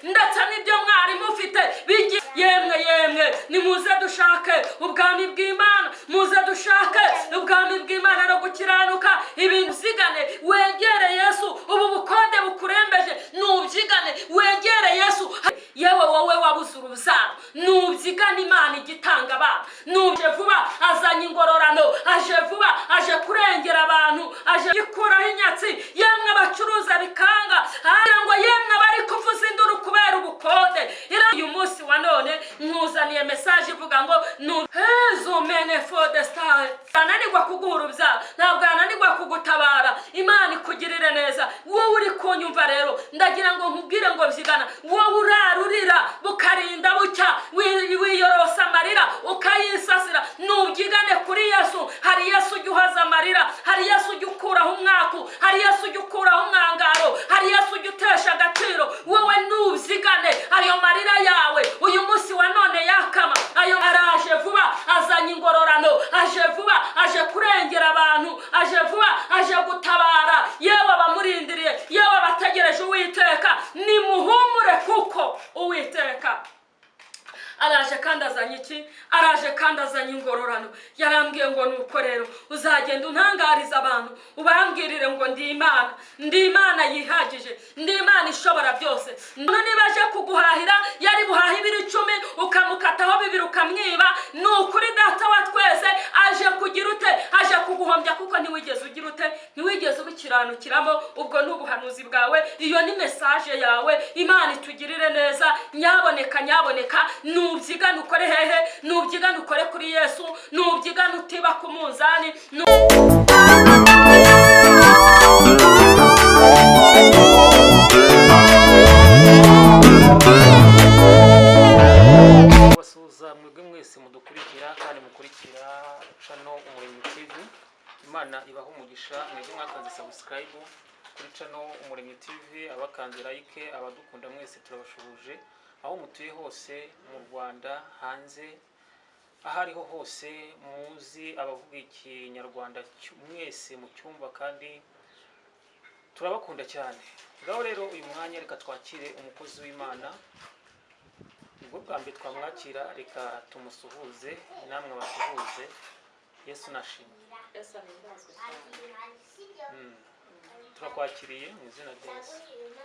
Ndetse n'ibyo mwari mufite bigi. Yemwe yemwe, nimuze dushake ubwami bw'Imana, muze dushake ubwami bw'Imana no gukiranuka. Ibintu byigane, wegere Yesu. Ubu bukode bukurembeje, nubyigane, wegere Yesu. Yewe wowe wabuze urubyaro, nubyigane, Imana igitanga abana. Nubye vuba, azanye ingororano, aje vuba, aje kurengera abantu, aje gukuraho inyatsi. Yemwe abacuruza bikanga, ngo yemwe abari kuvuza induru kubera ubukode, uyu munsi wa none nkuzaniye message ivuga ngo hezumene for the star. Yananirwa kuguha urubyaro? Ntabwo yananirwa kugutabara. Imana ikugirire neza. Wowe uri kunyumva rero, ndagira ngo nkubwire ngo byigana. Wowe urarurira bukarinda bucya, wiyorosa amarira ukayisasira, nubyigane kuri Yesu. Hari Yesu ujya uhaza amarira, hari Yesu ujya ukuraho umwaku, hari Yesu ujya ukuraho umwangaro, hari Yesu ujya utesha agaciro. Wowe nubyigane, ayo marira yawe uyu munsi wa none yakama. Ayo araje vuba, azanye ingororano, aje vuba, aje kurengera abantu, aje vuba, aje gutabara. Yewe abamurindiriye, yewe abategereje Uwiteka, nimuhumure, kuko Uwiteka araje kandi azanye iki? Araje kandi azanye ingororano. Yarambwiye ngo nuko rero uzagenda untangariza abantu, ubambwirire ngo ndi Imana, ndi Imana yihagije, ndi Imana ishobora byose. Niba aje kuguhahira, yari buhahe ibiro 10, ukamukataho 2 ukamwiba, ni ukuri Data wa twese aje kugira ute? Aje kuguhombya, kuko ntiwigeze ugira ute? Ntiwigeze ubikiranukiramo. Ubwo ni ubuhanuzi bwawe, iyo ni message yawe. Imana itugirire neza. Nyaboneka, nyaboneka, nubyigane ukore hehe? Nubyigane ukore kuri Yesu, nubyigane utiba ku munzani. Basuhuza mwebwe mwese mudukurikira kandi mukurikira channel Umuremyi TV. Imana ibaha umugisha mwebwe mwakanze subscribe kuri channel Umuremyi TV, abakanze like, abadukunda mwese turabashuhuje aho mutuye hose, mu Rwanda, hanze, aho ariho hose muzi abavuga Ikinyarwanda mwese mu cyumba, kandi turabakunda cyane. Ngaho rero uyu mwanya reka twakire umukozi w'Imana. Nibwo bwa mbere twamwakira, reka tumusuhuze namwe abasuhuze. Yesu nashimwe. Yesu ahimbazwe cyane. Turakwakiriye mu izina rya Yesu.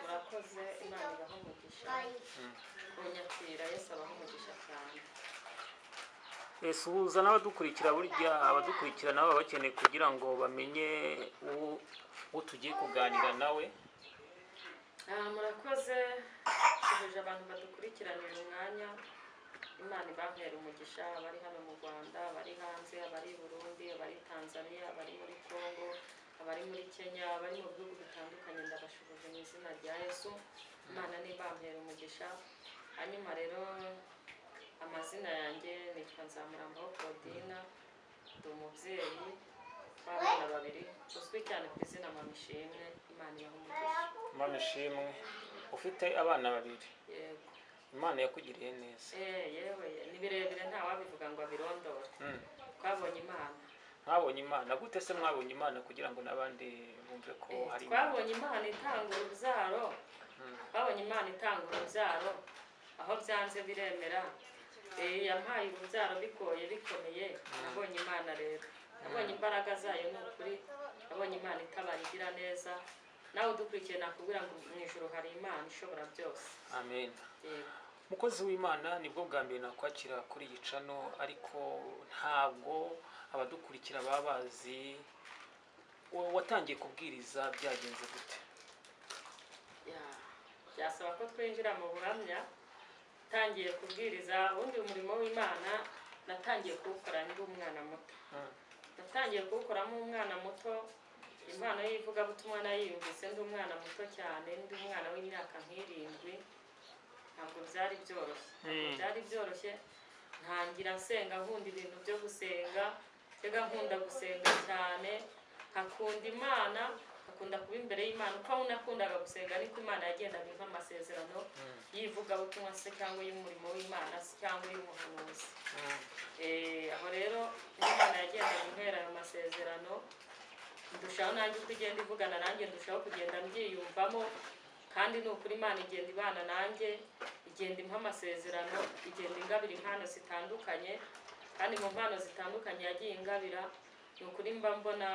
Murakoze, Imana ibaha umugisha kunyakira. Yesu abaha umugisha cyane. Suhuza n'abadukurikira. Burya abadukurikira nabo baba bakeneye kugira ngo bamenye uwo tugiye kuganira nawe. Murakoze, duhuje abantu badukurikiranira umwanya. Imana ibampera umugisha, abari hano mu Rwanda, abari hanze, abari i Burundi, abari Tanzania, abari muri Congo, abari muri Kenya, abari mu bihugu bitandukanye, ndabashuhuje mu izina rya Yesu. Imana nibampera umugisha. Hanyuma rero amazina yanjye nitwa Nzamurambaho Claudine, ndi umubyeyi w'abana babiri, uzwi cyane ku izina Mama Ishimwe. Imana ibahe umugisha. Imana ishimwe, ufite abana babiri. Yego. Imana yakugiriye neza. Yewe, ni birebire, ntawabivuga ngo abirondore. Twabonye Imana. Mwabonye Imana gute se? Mwabonye Imana kugira ngo n'abandi bumve ko hari Imana. Twabonye Imana itanga urubyaro. Twabonye Imana itanga urubyaro, aho byanze biremera. Yampaye urubyaro bigoye, bikomeye. Nabonye Imana rero, nabonye imbaraga zayo, ni ukuri nabonye Imana itabara, igira neza. Nawe udukurikiye, nakubwira ngo mu ijuru hari Imana ishobora byose. Amen. Yego. Mukozi w'Imana, nibwo bwa mbere nakwakira kuri iyi channel, ariko ntabwo abadukurikira baba bazi watangiye kubwiriza byagenze gute? Ya, byasaba ko twinjira mu buhamya. Natangiye kubwiriza, ubundi umurimo w'Imana natangiye kuwukora ndi umwana muto. Natangiye kuwukoramo umwana muto. Impano y'ivugabutumwa nayiyumvise ndi umwana muto cyane, ndi umwana w'imyaka nk'irindwi. Ntabwo byari byoroshye, ntabwo byari byoroshye. Ntangira nsenga, nkunda ibintu byo gusenga, njyaga nkunda gusenga cyane, nkakunda Imana, nkakunda kuba imbere y'Imana. Uko nakundaga gusenga niko Imana yagendaga impa amasezerano y'ivugabutumwa se cyangwa y'umurimo w'Imana se cyangwa y'ubuhanuzi. Aho rero niho Imana yagendaga impera ayo masezerano, ndushaho nanjye uko igenda ivugana nanjye ndushaho kugenda mbyiyumvamo. Kandi ni ukuri Imana igenda ibana nanjye, igenda impa amasezerano, igenda ingabira impano zitandukanye. Kandi mu mpano zitandukanye yagiye ingabira, ni ukuri mba mbona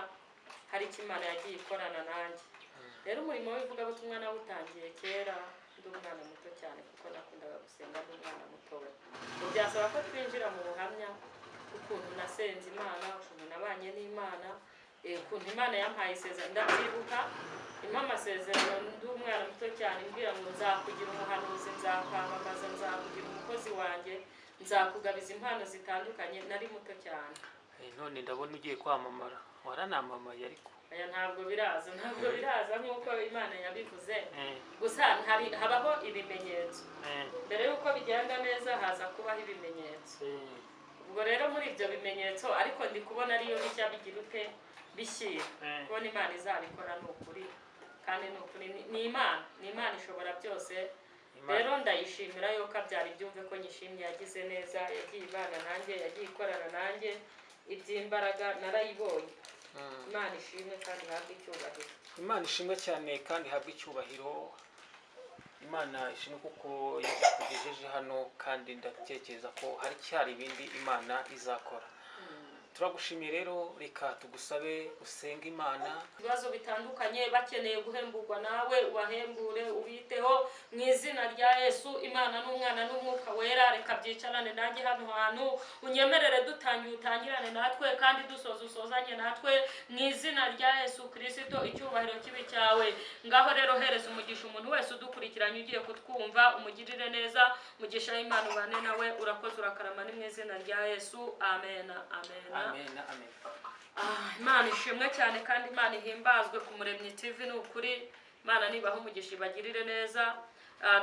hari icyo Imana yagiye ikorana nanjye. Rero umurimo w'ivugabutumwa nawutangiye kera ndi umwana muto cyane, kuko nakundaga gusenga ndi umwana mutoya. Byasaba ko twinjira mu buhamya ukuntu nasenze Imana, ukuntu nabanye n'Imana, ukuntu Imana yampaye isezerano. Ndabyibuka impa amasezerano ndi umwana muto cyane, imbwira ngo nzakugira umuhanuzi, nzakwamamaza, nzakugira umukozi wanjye, nzakugabiza impano zitandukanye. Nari muto cyane. None ndabona ugiye kwamamara, waranamamaye ariko. Aya ntabwo biraza, ntabwo biraza nk'uko Imana yabivuze. Gusa habaho ibimenyetso. Mbere y'uko bigenda neza haza kubaho ibimenyetso. Ubwo rero muri ibyo bimenyetso ariko ndi kubona ariyo bijya bigira ute bishyira. Kubona Imana izabikora ni ukuri, kandi ni ukuri ni Imana, ni Imana ishobora byose. Rero ndayishimira yuko abyara ibyumve ko nyishimye, yagize neza, yagiye ibana nanjye, yagiye ikorana nanjye, iby'imbaraga narayibonye. Imana ishimwe kandi ihabwe icyubahiro. Imana ishimwe cyane kandi ihabwe icyubahiro. Imana ishimwe kuko yakugejeje hano, kandi ndatekereza ko hari cyari ibindi Imana izakora. Turagushimiye rero, reka tugusabe usenge Imana. Ibibazo bitandukanye bakeneye guhemburwa nawe ubahembure, ubiteho mu izina rya Yesu. Imana n'Umwana n'Umwuka Wera, reka byicarane nanjye hano hantu, unyemerere dutangiye utangirane natwe, kandi dusoza usozanye natwe mu izina rya Yesu Kristo. Icyubahiro kibi cyawe. Ngaho rero hereza umugisha umuntu wese udukurikiranye ugiye kutwumva, umugirire neza, umugisha w'Imana ubane nawe. Urakoze, urakarama, ni mu izina rya Yesu. Amen, amen. Amen, amen. Imana ishimwe cyane kandi Imana ihimbazwe ku Muremyi TV. Ni ukuri Imana nibaho umugisha, ibagirire neza.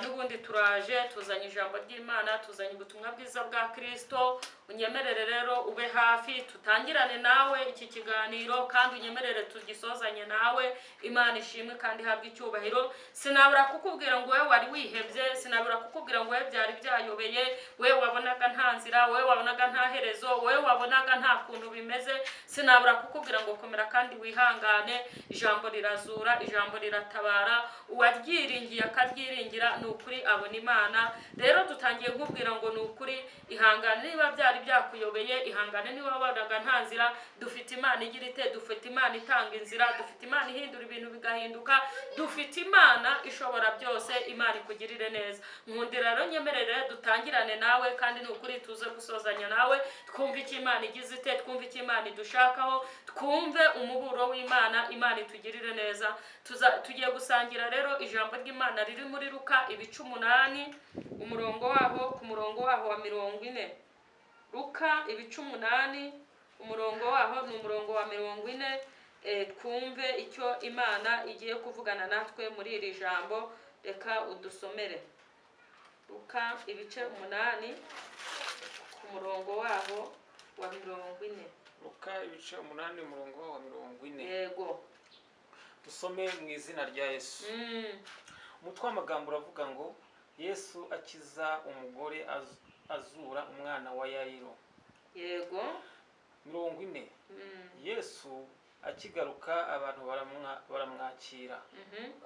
N'ubundi turaje tuzanye ijambo ry'Imana, tuzanye ubutumwa bwiza bwa Kristo. Unyemerere rero ube hafi, tutangirane nawe iki kiganiro, kandi unyemerere tugisozanye nawe. Imana ishimwe kandi ihabwe icyubahiro. Sinabura kukubwira ngo wewe wari wihebye, sinabura kukubwira ngo wewe byari byayobeye, wewe wabonaga nta nzira, wewe wabonaga nta herezo, wewe wabonaga nta kuntu bimeze. Sinabura kukubwira ngo komera kandi wihangane. Ijambo rirazura, ijambo riratabara, uwaryiringiye akaryiringira ni ukuri abona Imana. Rero dutangiye nkubwira ngo ni ukuri ihangane niba byari byakuyobeye, ihangane niba wabonaga nta nzira. Dufite Imana igira ite, dufite Imana itanga inzira, dufite Imana ihindura ibintu bigahinduka, dufite Imana ishobora byose. Imana ikugirire neza. Nkundira rero nyemerere dutangirane nawe, kandi ni ukuri tuze gusozanya nawe, twumve icyo Imana igize ite, twumve icyo Imana idushakaho, twumve umuburo w'Imana. Imana itugirire neza. Tugiye gusangira rero ijambo ry'Imana riri muri Luka ibice 8, umurongo waho ku murongo waho wa 40. Luka ibice 8, umurongo waho ni umurongo wa 40. Twumve icyo Imana igiye kuvugana natwe muri iri jambo. Reka udusomere Luka ibice 8 ku murongo waho wa 40. Luka ibice 8 umurongo wa 40. Yego. Dusome mu izina rya Yesu. Umutwe w'amagambo uravuga ngo Yesu akiza umugore azura umwana wa Yayiro. Yego. 40. Yesu akigaruka abantu baramwakira,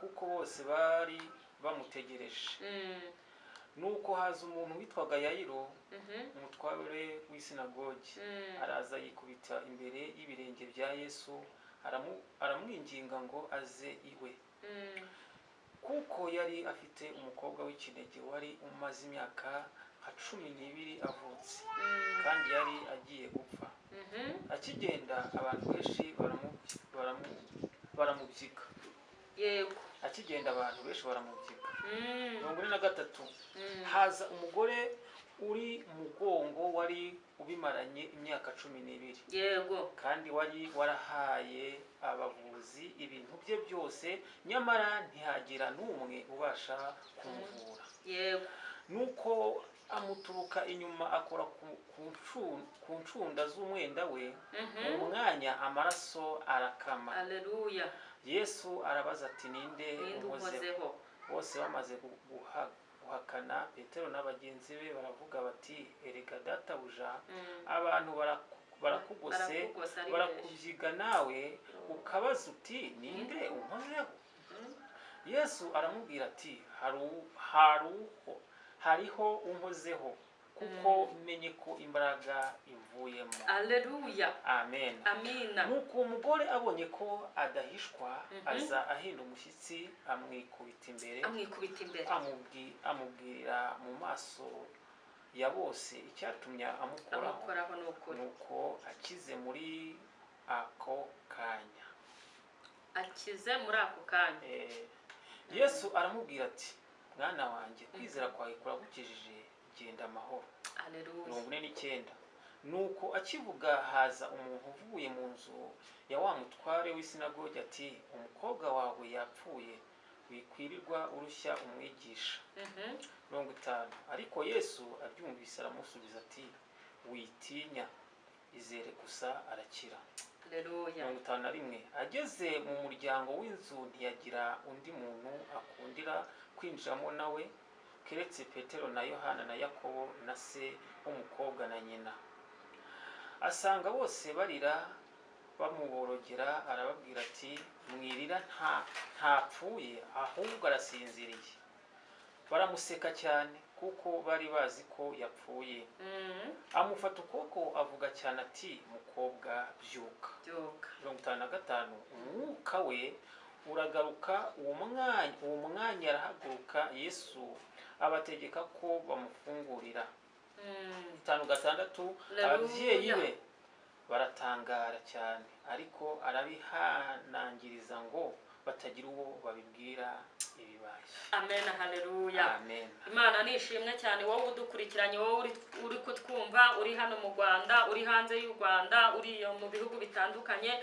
kuko bose bari bamutegereje. Nuko haza umuntu witwaga Yayiro, umutware w'isinagogi, araza yikubita imbere y'ibirenge bya Yesu, aramwinginga ngo aze iwe, kuko yari afite umukobwa w'ikinege wari umaze imyaka nka 12 avutse, kandi yari agiye gupfa. Akigenda abantu benshi baramubyika. Yego. Akigenda abantu benshi baramubyika. 43. Haza umugore uri mugongo wari ubimaranye imyaka 12. Yego. Kandi wari warahaye abavuzi ibintu bye byose, nyamara ntihagira n'umwe ubasha kumuvura. Yego. Nuko amuturuka inyuma akora ku ncunda z'umwenda we, mu mwanya amaraso arakama. Haleluya. Yesu arabaza ati ninde unkozeho? Bose bamaze guhakana, Petero na bagenzi be baravuga bati erega databuja, abantu barakugose barakubyiga, nawe ukabaza uti ninde unkozeho? Yesu aramubwira ati: "Hariho unkozeho, kuko menye ko imbaraga imvuyemo." Aleluya. Amen. Amina. Nuko uwo mugore abonye ko adahishwa, aza ahinda umushyitsi, amwikubita imbere, amwikubita imbere, amubwirira mu maso ya bose icyatumye amukoraho. Amukoraho, ni ukuri. Nuko akize muri ako kanya. Akize muri ako kanya. Yesu aramubwira ati: "Mwana wanjye, kwizera kwawe kuragukijije, genda amahoro." Aleluya. 49. Nuko akivuga, haza umuntu uvuye mu nzu ya wa mutware w'isinagogi ati: "Umukobwa wawe yapfuye, wikwirirwa urushya umwigisha." 50. Ariko Yesu abyumvise aramusubiza ati: "Witinya, izere gusa, arakira." Aleluya. 51. Ageze mu muryango w'inzu, ntiyagira undi muntu akundira kwinjiramo nawe, keretse Petero na Yohana na Yakobo na se w'umukobwa na nyina. Asanga bose barira bamuborogera, arababwira ati: "Mwirira, ntapfuye, ahubwo arasinziriye." Baramuseka cyane, kuko bari bazi ko yapfuye. Amufata ukuboko, avuga cyane ati: "Mukobwa, byuka." Byuka. 55. Umwuka we uragaruka uwo mwanya, uwo mwanya arahaguruka. Yesu abategeka ko bamufungurira. 56. Haleluya. Ababyeyi be baratangara cyane, ariko arabihanangiriza ngo batagira uwo babibwira ibibaye. Amen, haleluya. Amen. Imana ni ishimwe cyane. Wowe udukurikiranye, wowe uri kutwumva, uri hano mu Rwanda, uri hanze y'u Rwanda, uri mu bihugu bitandukanye,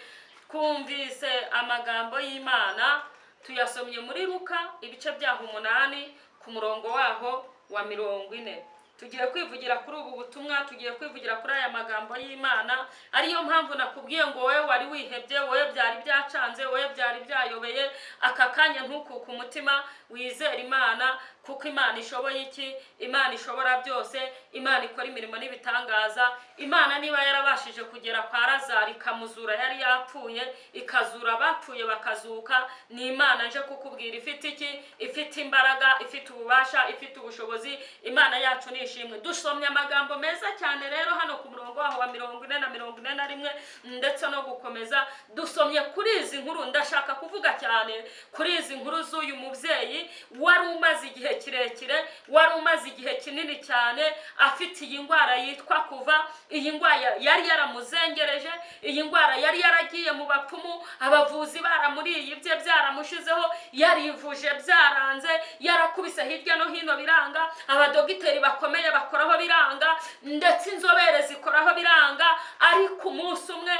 twumvise amagambo y'Imana, tuyasomye muri Luka ibice byaho 8 ku murongo waho wa 40. Tugiye kwivugira kuri ubu butumwa, tugiye kwivugira kuri aya magambo y'Imana. Ariyo mpamvu nakubwiye ngo wowe wari wihebye, wowe byari byacanze, wowe byari byayobeye, aka kanya ntukuke umutima, wizere Imana, kuko Imana ishoboye iki? Imana ishobora byose. Imana ikora imirimo n'ibitangaza. Imana niba yarabashije kugera kwa Lazaro ikamuzura yari yapfuye, ikazura abapfuye bakazuka, ni Imana nje kukubwira ifite iki? Ifite imbaraga, ifite ububasha, ifite ubushobozi. Imana yacu ni ishimwe. Dusomye amagambo meza cyane rero hano ku murongo waho wa 40 na 41 ndetse no gukomeza. Dusomye kuri izi nkuru, ndashaka kuvuga cyane kuri izi nkuru z'uyu mubyeyi wari umaze igihe kirekire, wari umaze igihe kinini cyane afite iyi ndwara yitwa kuva. Iyi ndwara yari yaramuzengereje, iyi ndwara yari yaragiye mu bapfumu, abavuzi baramuriye ibye byaramushizeho, yarivuje byaranze, yarakubise hirya no hino biranga, abadogiteri bakomeye bakoraho biranga, ndetse inzobere zikoraho biranga. Ariko umunsi umwe,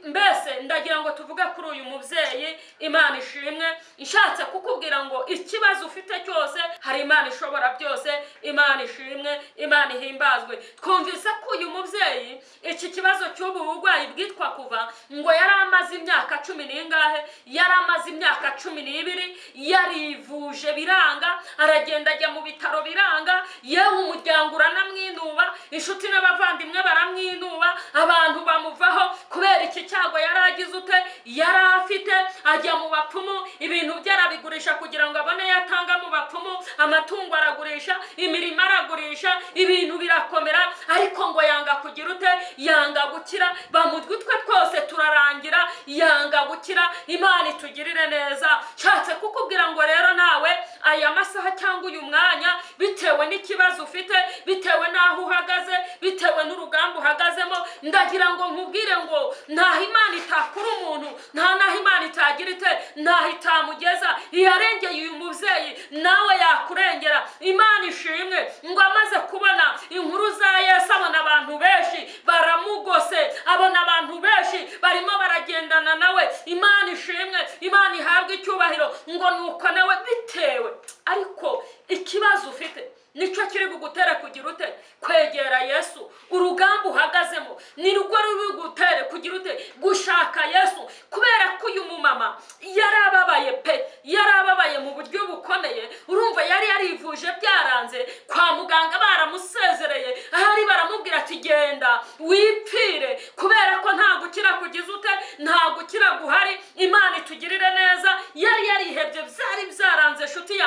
mbese ndagira ngo tuvuge kuri uyu mubyeyi. Imana ishimwe. Nshatse kukubwira ngo ikibazo ufite cyose, hari Imana ishobora byose. Imana ishimwe, Imana ihimbazwe. Twumvise ko uyu mubyeyi iki kibazo cy'ubu burwayi bwitwa kuva, ngo yari amaze imyaka cumi n'ingahe? Yari amaze imyaka 12, yarivuje biranga, aragenda ajya mu bitaro biranga, yewe umuryango uranamwinuba, inshuti n'abavandimwe baramwinuba, abantu bamuvaho kubera iki cyago yari agize ute? Yari afite. Ajya mu bapfumu, ibintu bye arabigurisha kugira ngo abone yatanga mu bapfumu, amatungo aragurisha, imirimo aragurisha, ibintu birakomera, ariko ngo yanga kugira ute? Yanga gukira. Bamutwe utwe twose turarangira, yanga gukira. Imana itugirire neza. Nshatse kukubwira ngo rero nawe aya masaha cyangwa uyu mwanya, bitewe n'ikibazo ufite, bitewe n'aho uhagaze, bitewe n'urugamba uhagazemo, ndagira ngo nkubwire ngo ntaho Imana itakura umuntu, nta n'aho Imana itagira ite? Ntaho itamugeza. Iyarengeye uyu mubyeyi nawe yakurengera. Imana ishimwe. Ngo amaze kubona inkuru za Yesu, abona abantu benshi baramugose, abona abantu benshi barimo baragendana nawe. Imana ishimwe, Imana ihabwe icyubahiro. Ngo nuko nawe bitewe, ariko ikibazo ufite nicyo kiri bugutere kugira ute? Kwegera Yesu. Urugamba uhagazemo ni rwo ruri bugutere kugira ute? Gushaka Yesu. Kubera ko uyu mumama yarababaye pe, yarababaye mu buryo bukomeye. Urumva yari yarivuje byaranze, kwa muganga baramusezereye, ahari baramubwira ati: "Genda wipfire, kubera ko nta gukira kugize ute? Nta gukira guhari." Imana itugirire neza. Yari yarihebye, byari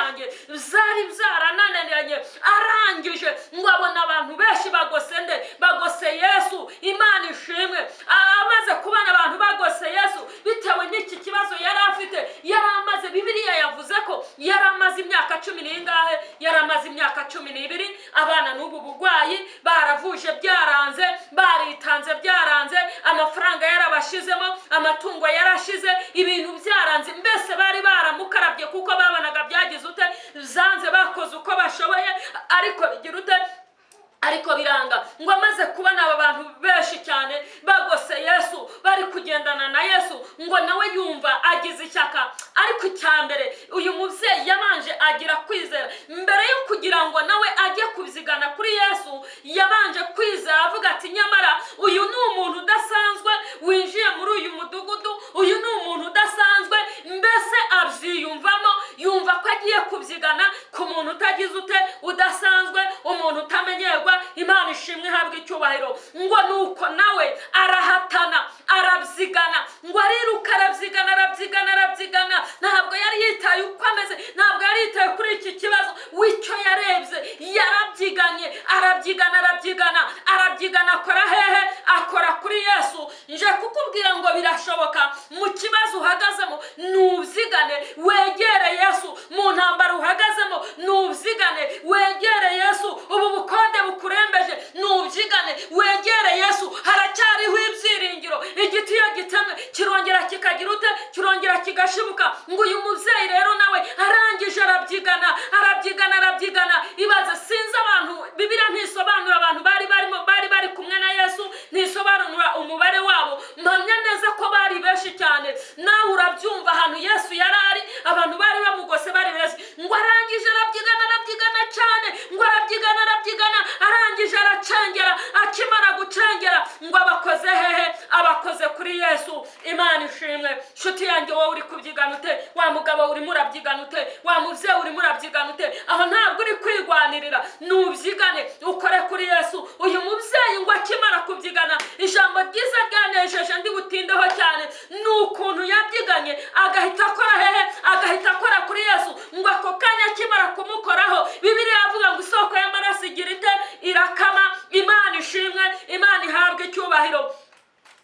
yanjye, zari byarananiranye. Arangije ngo abona abantu benshi bagose nde? Bagose Yesu. Imana ishimwe. Amaze kubona abantu bagose Yesu bitewe n'iki kibazo yari afite, yari amaze, Bibiliya yavuze ko yari amaze imyaka 10 n'ingahe? Yari amaze imyaka 12 abana n'ubu bugwayi, baravuje byaranze, baritanze byaranze, amafaranga yarabashizemo, amatungo yarashize, ibintu byaranze, mbese bari baramukarabye kuko babonaga byagize ute, zanze, bakoze uko bashoboye ariko bigira ute, ariko biranga. Ngo amaze kubona aba bantu benshi cyane bagose Yesu, bari kugendana na Yesu, ngo nawe yumva agize ishyaka. Ariko icyambere uyu mubyeyi yabanje agira kwizera mbere yo kugira ngo nawe ajye kubyigana kuri Yesu. Yabanje kwizera avuga ati nyamara uyu ni umuntu udasanzwe winjiye muri uyu mudugudu, uyu ni umuntu udasanzwe. Mbese abyiyumvamo, yumva ko agiye kubyigana ku muntu utagize ute, udasanzwe, umuntu utamenyerwa. Imana ishimwe, ihabwa icyubahiro. Ngo nuko nawe arahatana, arabyigana, ngo ariruka, arabyigana, arabyigana, arabyigana. Ntabwo yari yitaye uko ameze, ntabwo yari yitaye kuri iki kibazo, wicyo yarebye yarabyiganye, arabyigana, arabyigana, arabyigana. Akora hehe? Akora kuri Yesu. Nje kukubwira ngo birashoboka mu kibazo uhagazemo nubyigane, wegere Yesu. Mu ntambara uhagazemo nubyigane, wegere Yesu. Ubu bukonde bukurembeje nubyigane, wegere Yesu. Haracyariho ibyiringiro. Igiti iyo gitemwe kirongera kikagira ute? Kirongera kigashibuka. Ngo uyu mubyeyi rero nawe arangije arabyigana, arabyigana, arabyigana. Ibaze, sinzi abantu, Bibiliya ntisobanura abantu bari barimo, bari bari kumwe na Yesu, ntisobanura umubare wabo. Mpamya neza ko bari benshi cyane. Nawe urabyumva, ahantu Yesu yari ari abantu bari bamugose bari benshi. Ngo arangije arabyigana, arabyigana cyane, ngo arabyigana, arabyigana, arangije aracengera. Akimara gucengera ngo abakoze hehe? Abakoze kuri Yesu. Imana ishimwe. Nshuti yanjye, wowe uri kubyigana ute? Wa mugabo urimo urabyigana ute? Wa mubyeyi urimo urabyigana ute? Aho ntabwo uri kwigwanirira, nubyigane ukore kuri Yesu. Uyu mubyeyi ngo akimara kubyigana, ijambo ryiza ryanejeje ndi butindeho cyane ni ukuntu yabyiganye agahita akora hehe? Agahita akora kuri Yesu. Ngo ako kanya akimara kumukoraho, Bibiliya avuga ngo isoko y'amaraso igira ite? Irakama. Imana ishimwe, Imana ihabwe icyubahiro.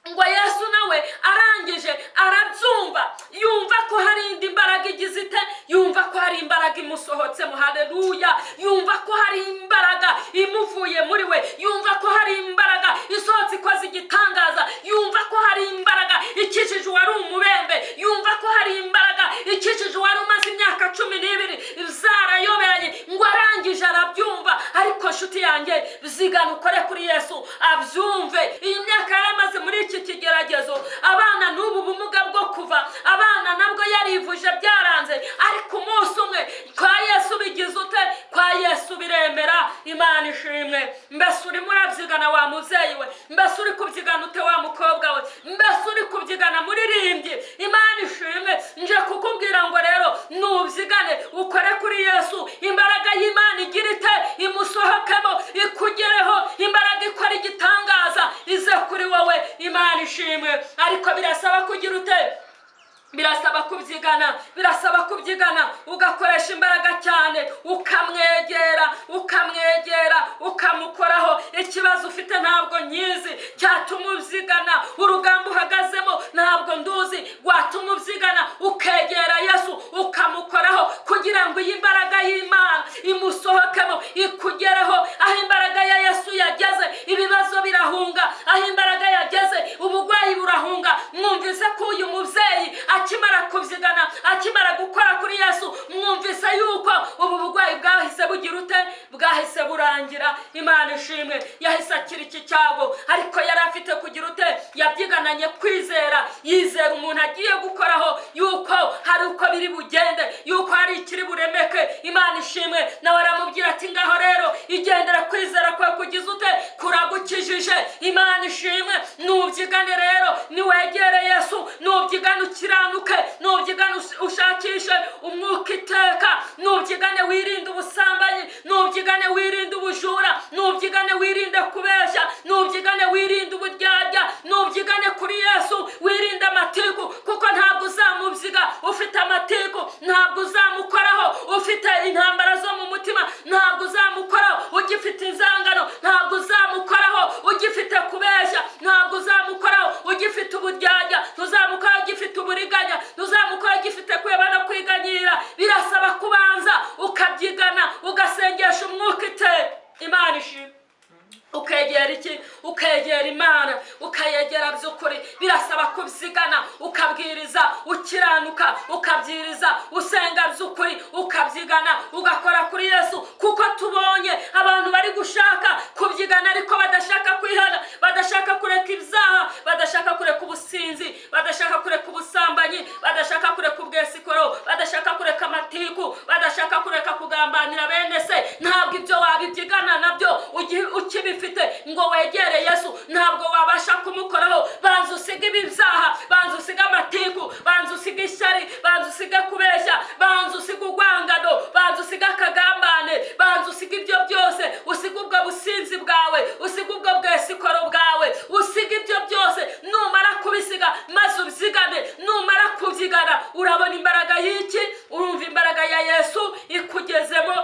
Ngo Yesu nawe arangije arabyumva, yumva ko hari indi mbaraga igize ite, yumva ko hari imbaraga imusohotsemo. Haleluya. Yumva ko hari imbaraga imuvuye muri we, yumva ko hari imbaraga isohotse ikoze igitangaza, yumva ko hari imbaraga ikijije uwari umubembe, yumva ko hari imbaraga ikijije uwari umaze imyaka 12 zarayoberanye. Ngo arangije arabyumva. Ariko nshuti yanjye, zigana ukore kuri Yesu abyumve. Iyi myaka yaramaze muri iki kigeragezo, abana n'ubu bumuga bwo kuva, abana nabwo yarivuje byaranze, ariko umunsi umwe kwa Yesu bigize ute? Kwa Yesu biremera. Imana ishimwe. Mbese urimo urabyigana wa mubyeyi we? Mbese uri kubyigana ute wa mukobwa we? Mbese uri kubyigana muririmbyi? Imana ishimwe. Nje kukubwira ngo rero nubyigane ukore kuri Yesu, imbaraga y'Imana igira ite? Imusohokemo, ikugereho, imbaraga ikora igitangaza ize kuri wowe. Imana ishimwe. Ariko birasaba kugira ute? Birasaba kubyigana, birasaba kubyigana, ugakoresha imbaraga cyane, ukamwegera, ukamwegera, ukamukoraho. Ikibazo ufite ntabwo nyizi cyatuma ubyigana, urugamba uhagazemo ntabwo nduzi rwatuma ubyigana, ukegera Yesu ukamukoraho kugira ngo iyi mbaraga y'Imana imusohokemo ikugereho. Aho imbaraga ya Yesu yageze ibibazo birahunga, aho imbaraga yageze ubugwayi burahunga. Mwumvise ko uyu mubyeyi akimara kubyigana, akimara gukora kuri Yesu, mwumvise yuko ubu bugwayi bwahise bugira ute? Bwahise burangira. Imana ishimwe. Yahise akira iki cyago. Ariko yari afite kugira ute? Yabyigananye kwizera, yizera umuntu agiye gukoraho yuko hari uko biri bugende, yuko hari ikiri buremeke. Imana ishimwe. Nawe aramubwira ati ngaho rero igendera, kwizera kwawe kugize ute? Kuragukijije. Imana ishimwe. Nubyigane rero, niwegere Yesu, nubyigane ukiranuke, nubyigane ushakishe umwuka iteka, nubyigane wirinde ubusambanyi, nubyigane wirinde ubujura, nubyigane wirinde kubeshya, nubyigane wirinde uburyarya, nubyigane kuri Yesu wirinde amatiku, kuko ntabwo uzamubyiga ufite amatiku, ntabwo uzamukoraho ufite Wabyigana ugakora kuri Yesu, kuko tubonye abantu bari gushaka kubyigana ariko badashaka kwihana, badashaka kureka ibyaha, badashaka kureka ubusinzi, badashaka kureka ubusambanyi, badashaka kureka ubwesikoro, badashaka kureka amatiku, badashaka kureka kugambanira bene se. Ntabwo ibyo wabibyigana nabyo ukibifite ngo wegere Yesu, ntabwo wabasha kumukoraho. Banza usige ibyaha, banza usige amatiku, banza usige ishyari, banza usige kubeshya, banza usige urwangano, banza usige akagambane, banza usige ibyo byose, usige ubwo businzi bwawe, usige ubwo bwesikoro bwawe, usige ibyo byose. Numara kubisiga maze ubyigane, numara kubyigana urabona imbaraga y'iki? Urumva imbaraga ya Yesu ikugezemo.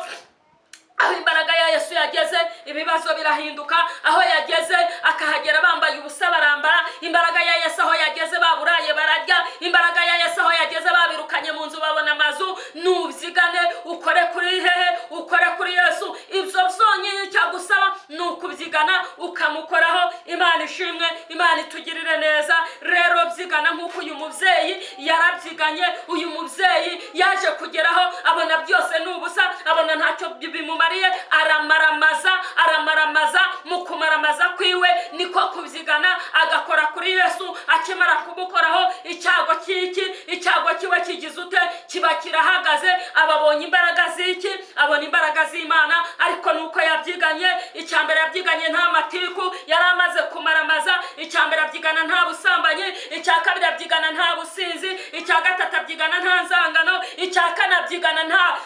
Aho imbaraga ya Yesu yageze ibibazo birahinduka. Aho yageze akahagera bambaye ubusa barambara. Imbaraga ya Yesu aho yageze baburaye bararya. Imbaraga ya Yesu aho yageze babirukanye mu nzu babona amazu. Nubyigane ukore kuri hehe? Ukore kuri Yesu. Ibyo byonyine cyagusaba ni ukubyigana ukamukoraho. Imana ishimwe, Imana itugirire neza. Rero byigana nk'uko uyu mubyeyi yarabyiganye. Uyu mubyeyi yaje kugeraho abona byose ni ubusa, abona ntacyo bimumariye, aramaramaza, aramaramaza. Mu kumaramaza kwiwe niko kubyigana, agakora kuri Yesu. Akimara kumukoraho icyago cy'iki? Icyago kiwe kigize ute? Kiba kirahagaze. Ababonye imbaraga z'iki? Abona imbaraga z'Imana. Ariko nuko yabyiganye, icya mbere yabyiganye nta matiku, yari amaze kumaramaza. Icya mbere abyigana nta busambanyi, icya kabiri abyigana nta businzi, icya gatatu abyigana nta nzangano, icya kane abyigana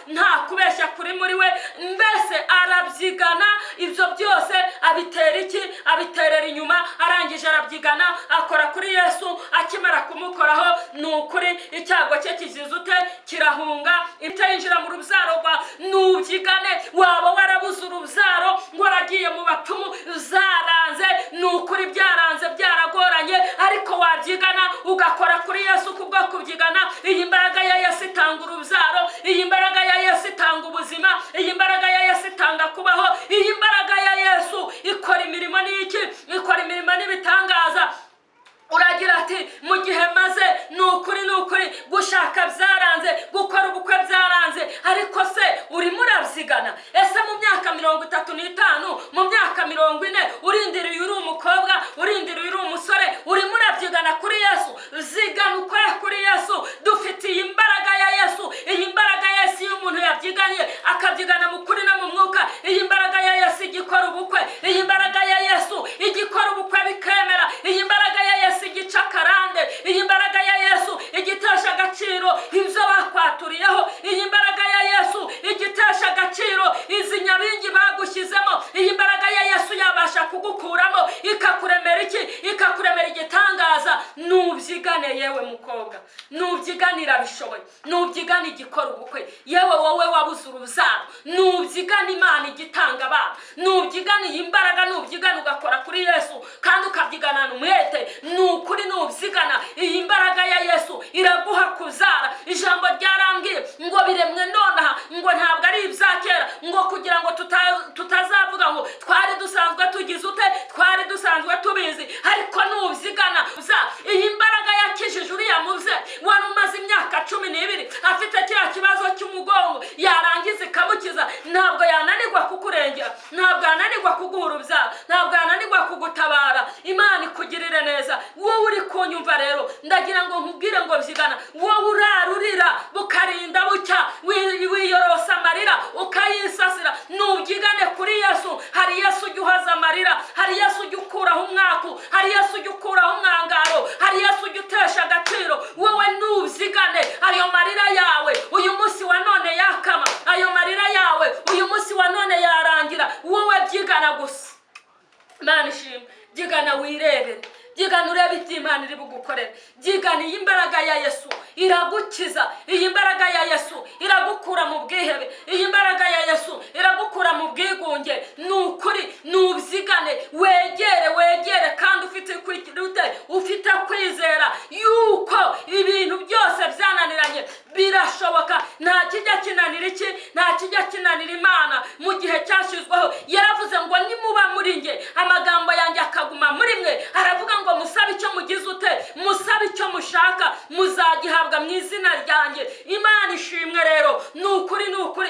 nta kubeshya kuri muri we. Mbese arabyigana ibyo byose abitera iki? Abiterera inyuma. Arangije arabyigana akora kuri Yesu. Akimara kumukoraho ni ukuri icyago cye kizize ute? Kirahunga. Itayinjira mu rubyaro rwa. Nubyigane, waba warabuze urubyaro ngo waragiye mu bapfumu zaranze, ni ukuri byaranze, byaragoranye, ariko wabyigana ugakora kuri Yesu. Kubwo kubyigana, iyi mbaraga ya Yesu itanga urubyaro, iyi mbaraga ya Yesu itanga ubuzima, iyi mbaraga ya Yesu itanga kubaho, iyi mbaraga ya Yesu ikora imirimo n'iki? Ikora imirimo n'ibitangaza. Uragira ati mu gihe maze ni ukuri, ni ukuri gushaka byaranze, gukora ubukwe byaranze, ariko se urimo urabyigana? Ese mu myaka 35, mu myaka 40, urindiriye uri umukobwa, urindiriye uri umusore, urimo urabyigana kuri Yesu? Zigana ukore kuri Yesu. Dufitiye imbaraga ya Yesu. Iyi mbaraga ya Yesu iyo umuntu yabyiganye, akabyigana mu kuri no mu mwuka, iyi mbaraga ya Yesu igikora ubukwe, iyi mbaraga ya Yesu igikora ubukwe bikemera, iyi mbaraga ya Yesu igica karande, iyi mbaraga ya Yesu igitesha agaciro ibyo bakwaturiyeho, iyi mbaraga ya Yesu igitesha agaciro izi nyabingi bagushyizemo, iyi mbaraga ya Yesu yabasha kugukuramo ikakuremera iki? Ikakuremera igitangaza. Nubyigane yewe mukobwa, nubyiganira bishoboye, nubyigane igikora ubukwe. Yewe wowe wabuze urubyaro, nubyigane Imana igitanga abana, nubyigane iyi mbaraga, nubyigane ugakora kuri Yesu kandi ukabyiganana umwete. Ni ukuri nubyigana iyi mbaraga ya Yesu iraguha kubyara. Ijambo ryarambwiye ngo biremwe nonaha, ngo ntabwo ari ibya kera, ngo kugira ngo tutazavuga ngo twari dusanzwe tugize ute, twari dusanzwe tubizi. Ariko nubyigana iyi mbaraga yakijije uriya mubyeyi wari umaze imyaka 12 afite kiriya kibazo cy'umugongo, yarangiza ikamukiza. Ntabwo yananirwa kukurengera, ntabwo yananirwa kuguha urubyaro, ntabwo yananirwa kugutabara. Imana ikugirire neza. Wowe uri kunyumva rero, ndagira ngo nkubwire ngo byigana. Wowe urarurira bukarinda bucya, wiyorosa amarira ukayisasira, nubyigane kuri Yesu. Hari Yesu ujya uhaza amarira, hari Yesu ujya ukuraho umwaku, hari Yesu ujya ukuraho umwangaro, hari Yesu ujya utesha agaciro. Wowe nubyigane ayo marira yawe uyu munsi wa none yakama, ayo marira yawe uyu munsi wa none yarangira. Wowe byigana gusa. Imana ishimwe. Byigana wirebere, byigana urebe ibyo Imana iri bugukorere. Byigana iyi mbaraga ya Yesu iragukiza, iyi mbaraga ya Yesu iragukura mu bwihebe, iyi mbaraga ya Yesu iragukura mu bwigunge. Ni ukuri nubyigane, wegere, wegere kandi ufite ufite kwizera yuko ibintu byose byananiranye birashoboka. Nta kijya kinanira iki? Nta kijya kinanira Imana mu gihe cyashyizweho. Yaravuze ngo nimuba muri nge, amagambo yanjye akaguma muri mwe, aravuga ngo musabe icyo mugize ute, musabe icyo mushaka, muzagihabwa mu izina ryanjye. Imana ishimwe. Rero ni ukuri, ni ukuri.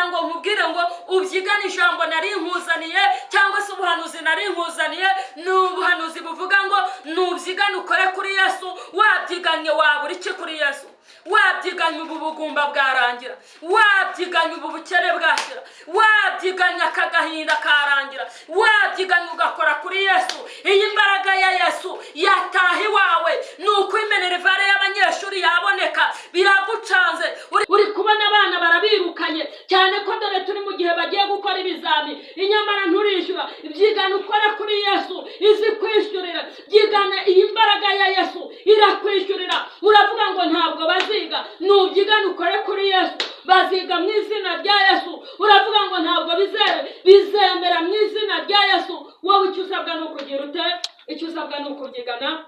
Ndagira ngo nkubwire ngo ubyigane ijambo nari nkuzaniye, cyangwa se ubuhanuzi nari nkuzaniye, ni ubuhanuzi buvuga ngo nubyigane ukore kuri Yesu. Wabyiganye wabura iki kuri Yesu? Wabyiganye ubu bugumba bwarangira, wabyiganye ubu bukene bwashira, wabyiganye aka gahinda karangira, wabyiganye ugakora kuri Yesu. Iyi mbaraga ya Yesu yataha iwawe. Ni uko iminerivare y'abanyeshuri yaboneka, biragucanze. Uri kubona abana barabirukanye cyane ko dore turi mu gihe bagiye gukora ibizami, inyamara nturishyura. Byigane ukore kuri Yesu, izi kwishyurira. Byigane, iyi mbaraga ya Yesu irakwishyurira. Uravuga ngo ntabwo baziga, nubyigane ukore kuri Yesu, baziga mu izina rya Yesu. Uravuga ngo ntabwo bizere, bizemera mu izina rya Yesu. Wowe icyo usabwa ni ukugira ute? Icyo usabwa ni ukubyigana,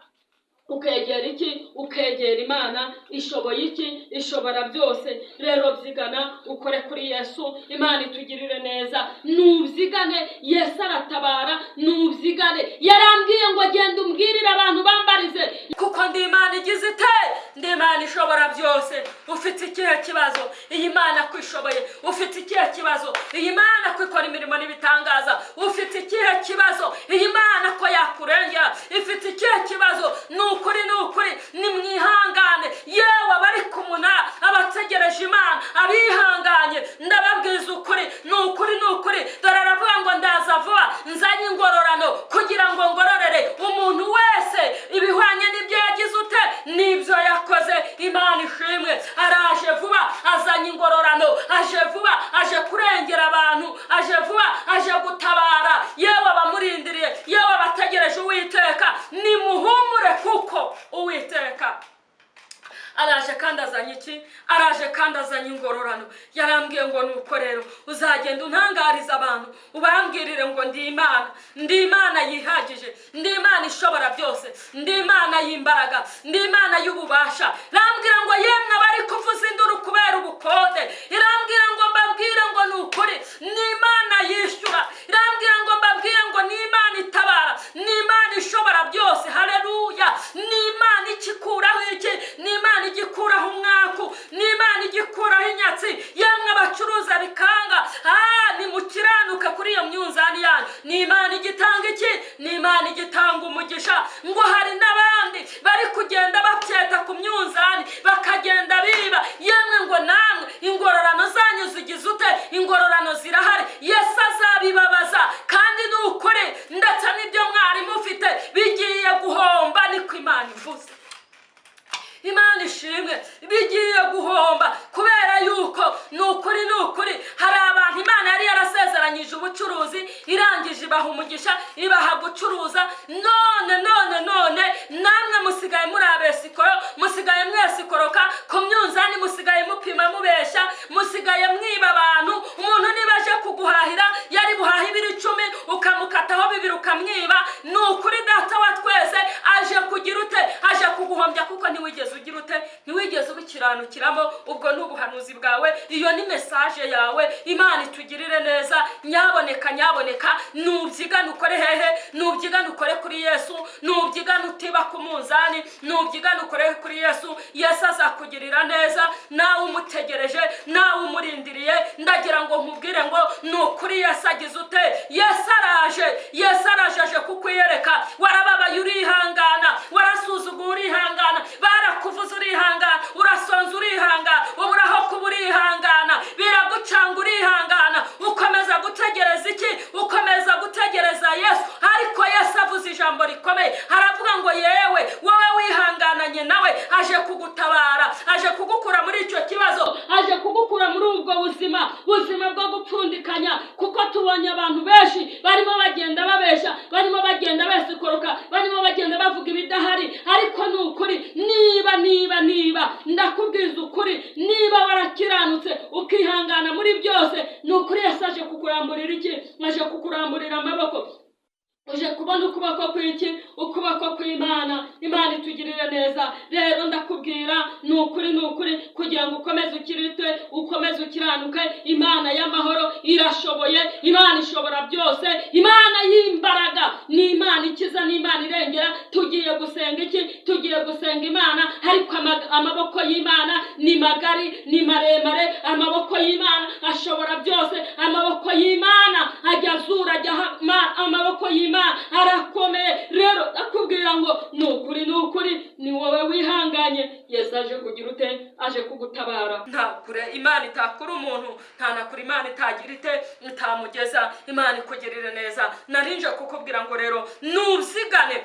ukegera iki? Ukegera Imana. Ishoboye iki? Ishobora byose. Rero byigana ukore kuri Yesu, Imana itugirire neza. Nubyigane, Yesu aratabara. Nubyigane. Yarambwiye ngo genda umbwirire abantu bambarize, kuko ndi Imana igize ite? Ndi Imana ishobora byose. Ufite ikihe kibazo? Iyi Mana kwishoboye. Ufite ikihe kibazo? Iyi Mana kwikora imirimo n'ibitangaza. Ufite ikihe kibazo? Iyi Mana ko yakurengera. Ifite ikihe kibazo? Ni ukuri, ni ukuri, nimwihangane. Yewe abari ku munara, abategereje Imana, abihanganye, ndababwiza ukuri, ni ukuri, ni ukuri. Dore aravuga ngo ndaza vuba nzanye ingororano, kugira ngo ngororere umuntu wese ibihwanye n'ibyo yagize ute? N'ibyo yakoze. Imana ishimwe. Araje vuba azanye ingororano, aje vuba aje kurengera abantu, aje vuba aje gutabara. Yewe abamurindiriye, yewe abategereje Uwiteka, nimuhumure, kuko Uwiteka araje kandi azanye iki? Araje kandi azanye ingororano. Yarambwiye ngo nuko rero uzagenda untangariza abantu, ubambwirire ngo ndi Imana, ndi Imana yihagije, ndi Imana ishobora byose, ndi Imana y'imbaraga, ndi Imana y'ububasha. Irambwira ngo yemwe abari kuvuza induru kubera ubukode, irambwira ngo mbabwire ngo ni ukuri, ni Imana yishyura. Irambwira ngo mbabwire ngo ni Imana itabara, ni Imana ishobora byose. Haleluya! Ni Imana ikikuraho iki? Ni Imana igikuraho umwaku, ni Imana igikuraho inyatsi. Yemwe abacuruza bikanga, nimukiranuka kuri iyo myunzani yanyu. Ni Imana igitanga iki? Ni Imana igitanga umugisha. Ngo hari n'abandi bari kugenda babyeta ku myunzani, bakagenda biba. Yemwe ngo namwe ingororano zanyu zigize ute? Ingororano zirahari. Yesu azabibabaza, kandi ni ukuri, ndetse n'ibyo mwari mufite bigiye guhomba, niko Imana ivuze. Imana ishimwe. Bigiye guhomba kubera yuko ni ukuri, ni ukuri, hari abantu Imana yari yarasezeranyije ubucuruzi, irangije ibaha umugisha, ibaha gucuruza. None none none namwe musigaye muri abesikoro, musigaye mwesikoroka ku myunzani, musigaye mupima mubeshya, musigaye mwiba abantu. Umuntu niba aje kuguhahira yari buhahe ibiro 10, ukamukataho 2 ukamwiba. Ni ukuri, Data wa twese aje kugira ute? Aje kuguhombya, kuko ntiwigeze ugira ute? Ntiwigeze ubikiranukiramo. Ubwo ni ubuhanuzi bwawe, iyo ni message yawe. Imana itugirire neza. Nyaboneka, nyaboneka, nubyigane ukore hehe? Nubyigane ukore kuri Yesu. Nubyigane utiba ku munzani, nubyigane ukore kuri Yesu. Yesu azakugirira neza, nawe umutegereje, nawe umurindiriye. Ndagira ngo nkubwire ngo ni ukuri, Yesu agize ute? Yesu araje, Yesu araje, aje kukwiyereka. Warababaye urihangana, warasuzuguye urihangana, barakuvuze urihangana, urasonza urihangana, ubura aho kuba urihangana, biragucanga urihangana. Ukomeza gutegereza iki? Ukomeza gutegereza Yesu. Ariko Yesu avuze ijambo rikomeye, aravuga ngo yewe wowe wihangananye nawe, aje kugutabara, aje kugukura muri icyo kibazo, aje kugukura muri ubwo buzima bwo gupfundikanya. Kuko tubonye abantu benshi barimo bagenda babesha, barimo bagenda besikoroka, barimo bagenda bavuga ibidahari. Ariko ni ukuri, niba niba niba ndakubwiza ukuri, niba warakiranutse ukihangana muri byose, ni ukuri Yesu aje kukuramburira iki? Aje kukuramburira amaboko. Uje kubona ukuboko kw'iki? Ukuboko kw'Imana. Imana itugirire neza. Rero ndakubwira, ni ukuri, ni ukuri, kugira ngo ukomeze ukirite, ukomeze ukiranuke. Imana y'amahoro irashoboye, Imana ishobora byose, Imana y'imbaraga, ni Imana ikiza, ni Imana irengera. Tugiye gusenga iki? Tugiye gusenga Imana. Ariko amaboko y'Imana ni magari, ni maremare. Amaboko y'Imana ashobora ishobora byose. Amaboko y'Imana ajya azura, ajya amaboko y'Imana arakomeye. Rero akubwira ngo ni ukuri, ni ukuri, ni wowe wihanganye, Yesu aje kugira ute? Aje kugutabara. Nta kure Imana itakura umuntu, nta na kure Imana itagira ite itamugeza. Imana ikugirire neza. Narinje kukubwira ngo rero nubyigane,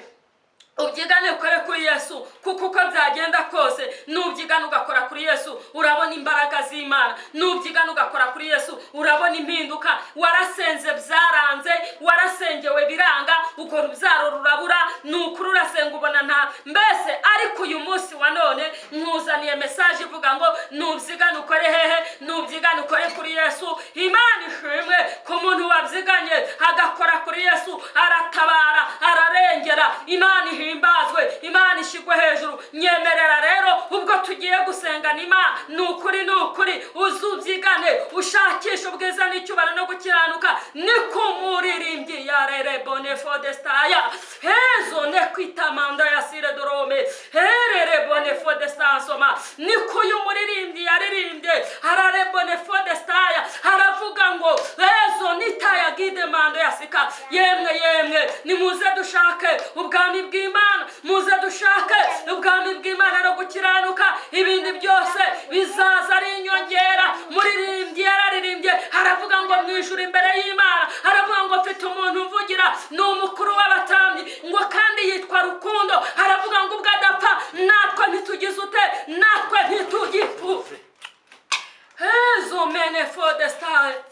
ubyigane ukore kuri Yesu, kuko uko byagenda kose nubyigana ugakora kuri Yesu urabona imbaraga z'Imana. Nubyigana ugakora kuri Yesu urabona impinduka. Warasenze byaranze, warasengewe biranga, urwo rubyaro rurabura, ni ukuri urasenga ubona nta mbese. Ariko uyu munsi wa none nkuzaniye message ivuga ngo nubyigane ukore hehe? Nubyigane ukore kuri Yesu. Imana ishimwe ku muntu wabyiganye agakora kuri Yesu, aratabara, ararengera. Imana ihimbazwe, Imana ishyirwe hejuru. Nyemerera rero ubwo tugiye gusengana Imana, ni ukuri, ni ukuri, uzubyigane ushakisha ubwiza n'icyubahiro no gukiranuka. Ni ku muririmbyi ya rere bonefo destaya hezo ne kwitamanda ya sire dorome herere bonefo destansoma. Ni ku uyu muririmbyi yaririmbye harare bonefo destaya, haravuga ngo hezo nitaya gide mando ya sika. Yemwe yemwe, nimuze dushake ubwami bw'Imana, muze dushake ubwami bw'Imana no gukiranuka, ibindi byose bizaza ari inyongera. Muririmbyi yararirimbye haravuga ngo mu ijuru imbere y'Imana, haravuga ngo mfite umuntu umvugira, ni umukuru w'abatambyi, ngo kandi yitwa Rukundo. Haravuga ngo ubwo adapfa natwe ntitugize ute? Natwe ntitugipfu hezo mene fo de style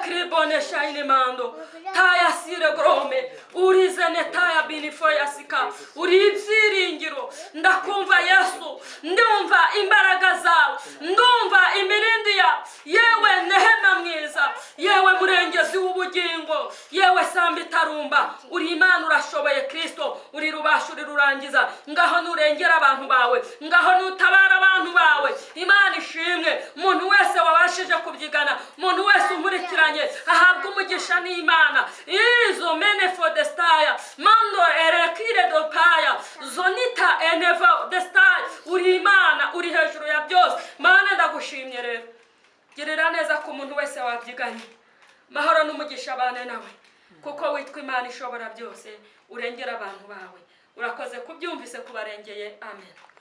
kribone shayine mando taya sire grome urizene taya binifo yasika. Uri ibyiringiro, ndakumva Yesu, ndumva imbaraga zawe, ndumva imirindi yawe. Yewe Nehema mwiza, yewe murengezi w'ubugingo, yewe samba itarumba, uri Imana, urashoboye Kristo, uri rubasha, uri rurangiza. Ngaho nurengera abantu bawe, ngaho nutabara abantu bawe. Imana ishimwe. Umuntu wese wabashije kubyigana, umuntu wese umurikiranye ahabwa umugisha n'Imana. Izo mene for the style mando erekire do paya zonita eneva the style. Uri Imana, uri hejuru ya byose. Mana, ndagushimye rero, girira neza ku muntu wese wabyiganye. Mahoro n'umugisha abane nawe, kuko witwa Imana ishobora byose, urengera abantu bawe. Urakoze kubyumvise kubarengeye. Amen.